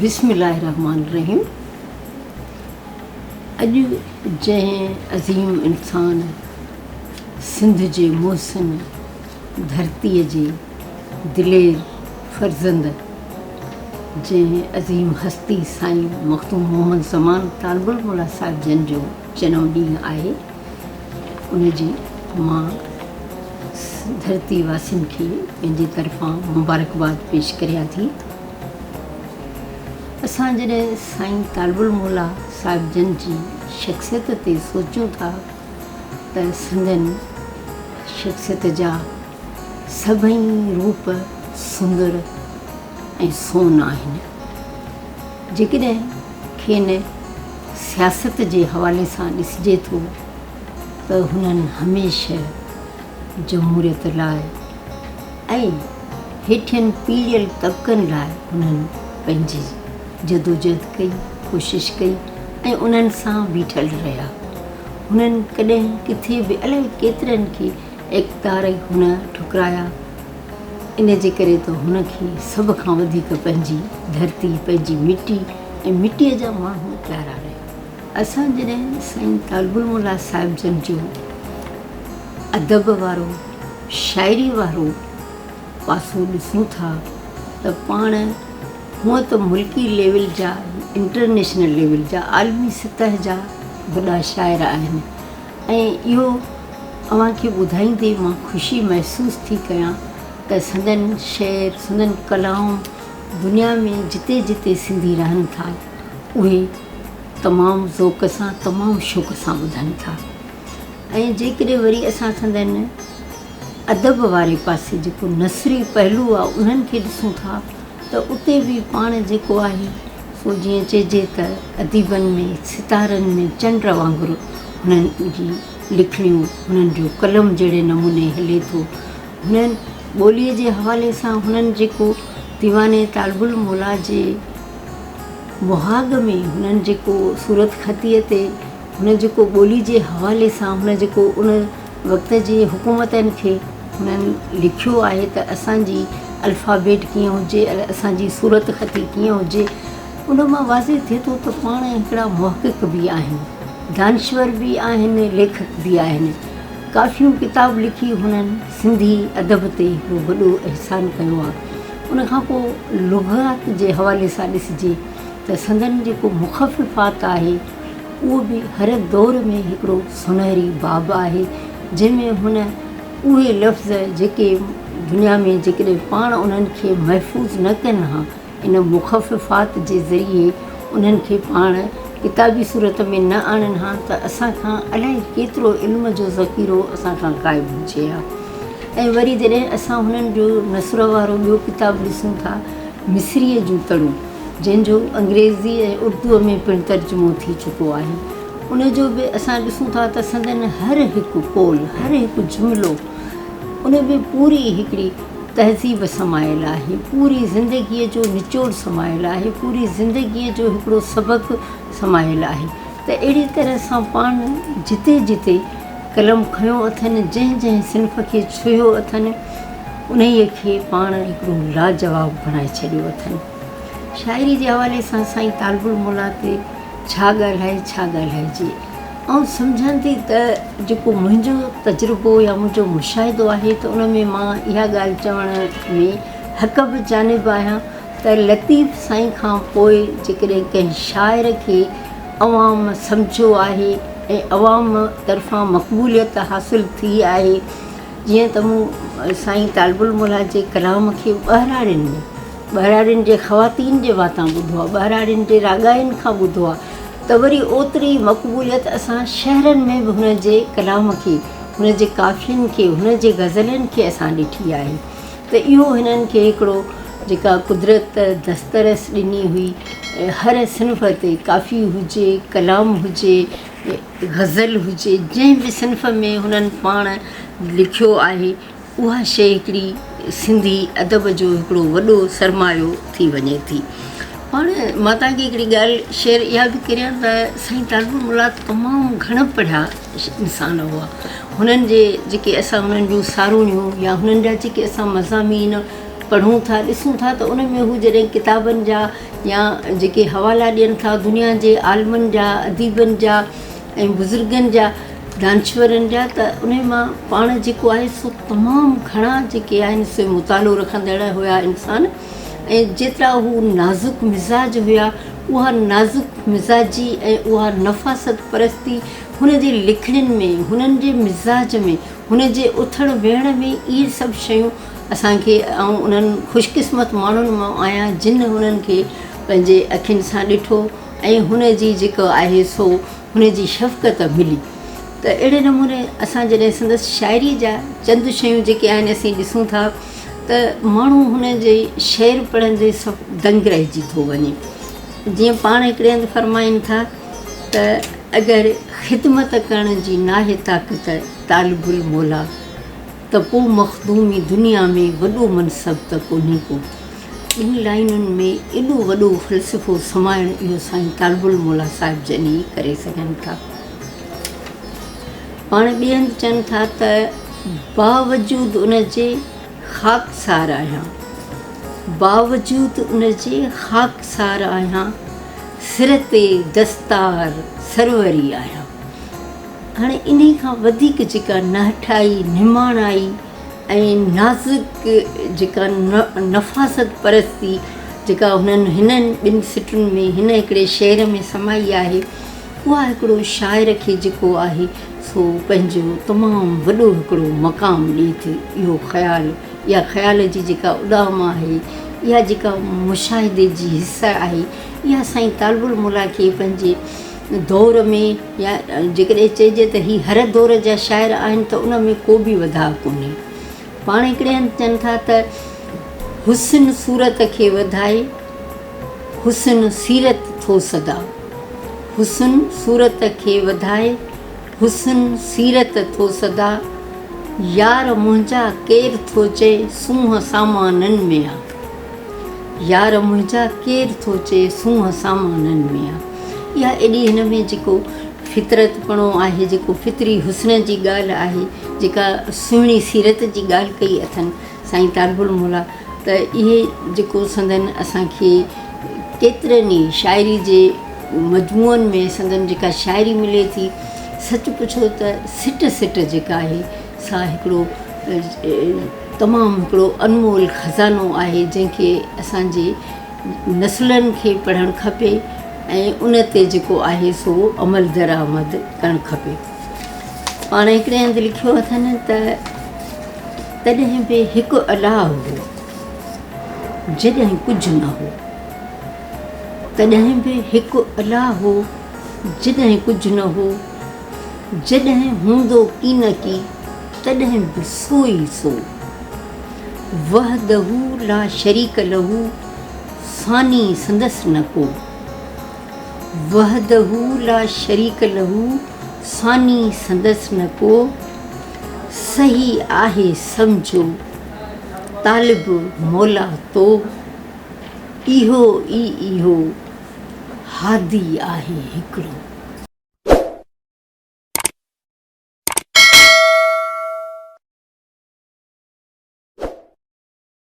بسم الله الرحمٰن الرحيم اڄ جنهن عظيم انسان سنڌ جي محسن ڌرتيء جي دلير فرزند جنهن عظيم هستي سائين مخدوم محمد زمان طالب الموليٰ صاحب جن جو جنم ڏينهن آهي ان جي مان ڌرتي واسين کي پنهنجي طرفان مبارڪباد پيش ڪريان ٿي. اسان جڏهن سائين طالب الموليٰ صاحب جن جي شخصيت تي سوچيون ٿا ته سندن شخصيت جا سڀئي روپ سندر ۽ سون آهن. جيڪڏهن کين سياست جي حوالي سان ڏسجي ٿو ته هنن هميشه جمهوريت لاء ۽ هيٺين پيڙيل طبقن لاء هنن پنهنجي جدوجهد ڪئي، ڪوشش ڪئي ۽ انهن سان بيٺل رهيا. هنن ڪڏهن ڪٿي به الائي ڪيترن کي اقتدار هن ٺڪرايا، ان جي ڪري ته هن کي سڀ کان وڌيڪ پنهنجي ڌرتي، پنهنجي مٽي ۽ مٽيء جا ماڻهو پيارا رهيا. اسان جڏهن سائين طالب الموليٰ صاحب جن جو ادب وارو، شاعري وارو پاسو ڏسون ٿا ته پاڻ هونء ته ملڪي ليول جا، انٽرنيشنل ليول جا، عالمي سطح جا وڏا شاعر آهن ۽ اهو اوهان کي ٻڌائيندي مان خوشي محسوس ٿي ڪيان ته سندن شعر، سندن ڪلام دنيا ۾ جتي جتي سنڌي رهن ٿا اهي تمام ذوق سان تمام شوق سان ٻڌن ٿا ۽ جيڪڏهن وري اسان سندن ادب واري پاسي جيڪو نثري پهلو آهي انهن کي ڏسون ٿا ته اتي به پاڻ جيڪو آهي سو جيئن چئجي ته اديبن ۾ ستارن ۾ چنڊ وانگر هنن جي لکڻيون هنن جو قلم جهڙي نموني هلي ٿو هنن ٻوليء جي حوالي سان هنن جيڪو ديوان طالب الموليٰ جي مهاڳ ۾ هنن جيڪو صورتخطيء تي هن جيڪو ٻولي جي حوالي سان هن جيڪو ان وقت جي حڪومتن کي هنن لکيو آهي ته اسان جي الفابيٽ ڪيئن هجي اسان جي صورتخطي ڪيئن هجي ان مان واضح ٿئي ٿو ته پاڻ هڪڙا محقق به آهن دانشور به آهن ليکڪ به آهن ڪافيون ڪتاب لکي هنن سنڌي ادب تي هڪڙو وڏو احسان ڪيو آهي ان کان پوء لغات جي حوالي سان ڏسجي ته سندن جيڪو مخففات آهي اهو به هر دور ۾ هڪڙو سونهري باب آهي جنهن ۾ هن اهي لفظ جيڪي دنيا ۾ جيڪڏهن پاڻ انهن کي محفوظ نه ڪن ها ان مخففات جي ذريعي انهن کي پاڻ ڪتابي صورت ۾ نه آڻن ها ته اسان کان الائي ڪيترو علم جو ذخيرو اسان کان غائب هجي ها ۽ وري جڏهن اسان هنن جو نثر وارو ٻيو ڪتاب ڏسون ٿا مصريء جون تڙون جنهن جو انگريزي ۽ اردوء ۾ پڻ ترجمو ٿي چڪو آهي ان جو به اسان ڏسون ٿا ته سندن هر هڪ قول هر هڪ جملو ان ۾ پوري هڪڙي تهذيب سمايل آهي، پوري زندگيء جو نچوڙ سمايل آهي، پوري زندگيء جو هڪڙو سبق سمايل آهي ته اهڙي طرح سان پاڻ جتي جتي قلم کنيو اٿن، جنهن جنهن صنف کي ڇهيو اٿن، انهيء کي پاڻ هڪڙو لاجواب بڻائي ڇڏيو اٿن. شاعري جي حوالي سان سائين طالب الموليٰ تي ڇا ڳالهائي ڇا ڳالهائجي. آئون سمجهان ٿي ته جيڪو منهنجو تجربو يا منهنجو مشاهدو آهي ته ان ۾ مان اها ڳالهه چوڻ ۾ حق به جانب آهيان ته لطيف سائين کان پوء جيڪڏهن ڪنهن شاعر کي عوام سمجهيو آهي ۽ عوام طرفان مقبوليت حاصل ٿي آهي جيئن ته مون سائين طالب الموليٰ جي ڪلام کي ٻهراڙين ۾ ٻهراڙين جي خواتين جي واتان ٻڌو آهي ٻهراڙين جي راڳائين کان ٻڌو آهي ته وري اوتري مقبوليت اسان شهرن ۾ به هن جي ڪلام کي، هن جي ڪافين کي، هن جي غزلن کي اسان ڏٺي آهي ته اهو هنن کي هڪڙو جيڪا قدرت دسترس ڏني هئي هر صنف تي ڪافي هجي، ڪلام هجي، غزل هجي جنهن به صنف ۾ هنن پاڻ لکيو آهي اها شيء هڪڙي سنڌي ادب جو هڪڙو وڏو سرمايو ٿي وڃي ٿي. پاڻ مان توهان کي هڪڙي ڳالهه شيئر اها به ڪريان ته سائين طالب الموليٰ تمام گهڻ پڙهيا انسان هئا. هنن جي جيڪي اسان هنن جون ساروڻيون يا هنن جا جيڪي اسان مضامين پڙهون ٿا ڏسون ٿا ته ان ۾ هو جڏهن ڪتابن جا يا جيڪي حوالا ڏين ٿا دنيا جي عالمن جا اديبن جا ۽ بزرگن جا دانشورن جا ته انهي مان پاڻ جيڪو آهي سو تمام گهڻا جيڪي آهن سي مطالعو رکندڙ هيا انسان ۽ جيترا هو نازڪ مزاج هيا اها نازڪ مزاجي ۽ اها نفاست پرستي هن جي لکڻين ۾ هنن جي مزاج ۾ هن جي اٿڻ ويهڻ ۾ اهي سڀ شيون اسان کي آئون انهن خوش قسمت ماڻهن مان آهيان جن هنن کي پنهنجي اکين سان ڏٺو ۽ هن جي جيڪو آهي سو هن جي شفقت ملي ته اهڙي نموني اسان جڏهن سندس شاعري جا چند شيون جيڪي آهن اسين ڏسون ٿا ته ماڻهو هن جي شعر پڙهندي سڀ دنگ رهجي ٿو وڃي جيئن پاڻ هڪڙي هنڌ فرمائن ٿا ته اگر خدمت ڪرڻ جي ناهي طاقت طالب الموليٰ ته پو مخدومي دنيا ۾ وڏو منصب ته ڪونهي ڪو. ٻن لائينن ۾ ايڏو وڏو فلسفو سمائڻ اهو سائين طالب الموليٰ صاحب جن ئي ڪري سگهن ٿا. پاڻ ٻئي هنڌ چون ٿا ته باوجود ان جي خاڪسار آهيان، باوجود ان جي خاڪسار آهيان، سر تي دستار سروري آهيان. هاڻي انهي کان وڌيڪ جيڪا نهٺائي، نماڻائي ۽ نازڪ جيڪا نفاست پرستي جيڪا هنن هنن ٻن سٽن ۾ هن هڪڙي شعر ۾ سمائي آهي، اها هڪڙو شاعر کي جيڪو آهي سو پنهنجو تمام وڏو هڪڙو مقام ڏئي ٿي. اهو خيال يا خيال جي جيڪا اڏام آهي، اها جيڪا مشاهدي جي حس آهي، اها سائين طالب الموليٰ کي پنهنجي دور ۾ يا جيڪڏهن چئجي ته هي هر دور جا شاعر آهن ته ان ۾ ڪو به وڌاء ڪونهي. پاڻ هڪڙي هنڌ چون ٿا ته حسن صورت کي وڌائي، حسن سيرت ٿو سدا. حسن صورت کي وڌائي، حسن سيرت ٿو سدا. يار منهنجا ڪير ٿو چئي سونهن سامانن ۾ آ. يار منهنجا ڪير ٿو چئي سونهن سامانن ۾ آ. اها ايڏي هن ۾ جيڪو فطرت پڻو آهي، جيڪو فطري حسن جي ڳالهه آهي، جيڪا سهڻي سيرت جي ڳالهه ڪئي اٿن سائين طالب الموليٰ ته اهي جيڪو سندن اسان کي ڪيترن ئي شاعري جي مجموعن ۾ سندن جيڪا شاعري ملي ٿي سچ پڇو ته سٽ سٽ جيڪا آهي سا هڪڙو تمام هڪڙو انمول خزانو آهي جنهن کي اسان جي نسلن کي پڙهڻ کپي ۽ ان تي جيڪو آهي سو عمل درآمد ڪرڻ کپي. پاڻ هڪڙي هنڌ لکيو اٿن ته تڏهن به هڪ الله هو جڏهن ڪجهه نه هو. تڏهن به هڪ الله هو جڏهن ڪجهه نه هو. جڏهن هوندو ڪينڪي تڏهن به سو ئي سو. وحده لا شريڪ له ثاني سندس نه ڪو. وحده لا شريڪ له ثاني سندس نه ڪو. صحيح آهي سمجهو طالب مولا تو. اهو ئي اهو هادي آهي هڪڙو.